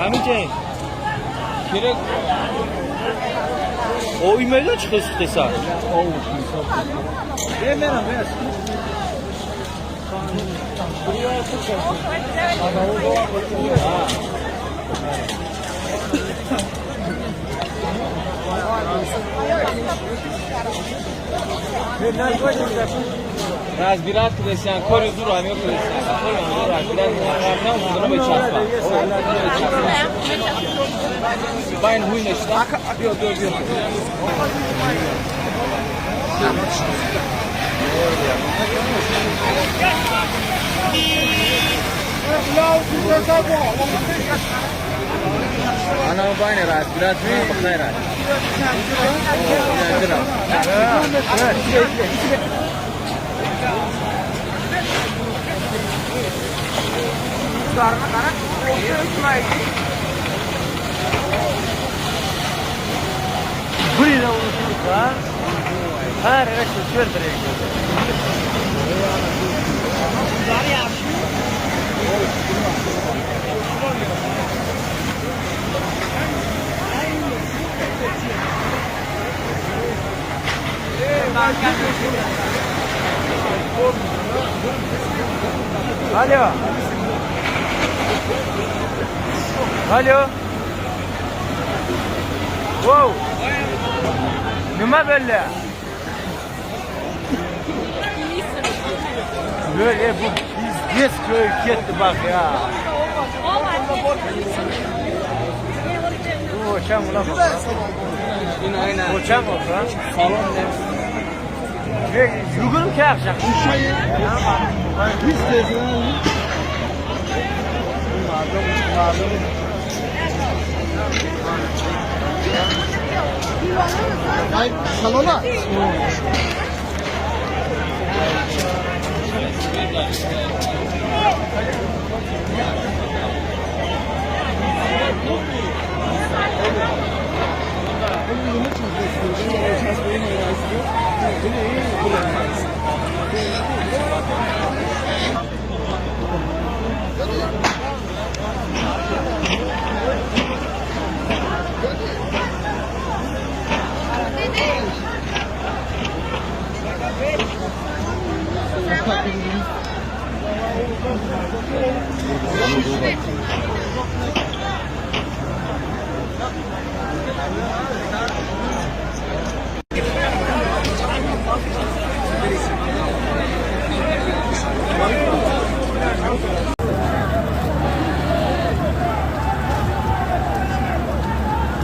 Ҳаминҷа керек ои медон чӣ хел сухтеса? Разбирать кудесян, кори зур ҳамиё кудесян, кори ҳамиё разбирать кардам, зура мечаспа. Байн ҳуй нешта. Биё, биё, биё. Ана байна разбирать ми бахайр. Алло. Алло. Воу. Nima bo'ldi? Yo'q, bu пиздец ko'yib ketdi, bak ya. Bu o'cham ular. O'cham olsa. Салом. Yugurib kelyapsan. Biz Mardum. Ay salona.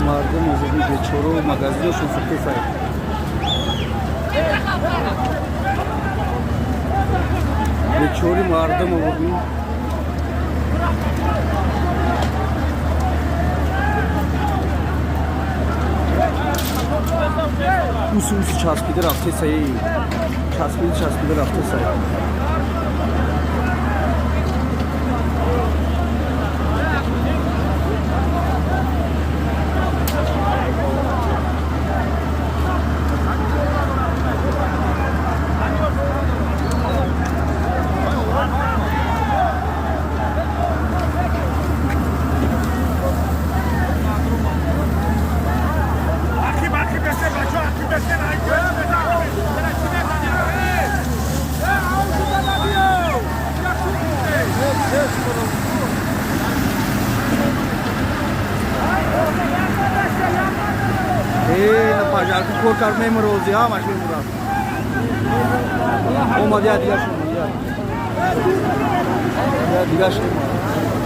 Мардум озоди бечору магазинашон сухтесай. Бечори мардум овурдем. Усу усу часпида рафтесай, часпида, часпида рафтесай. Э, пожарка кор кард, мемурози, ҳамаш мемурад. Омад, я дигаш омад, я. Я дигаш омад.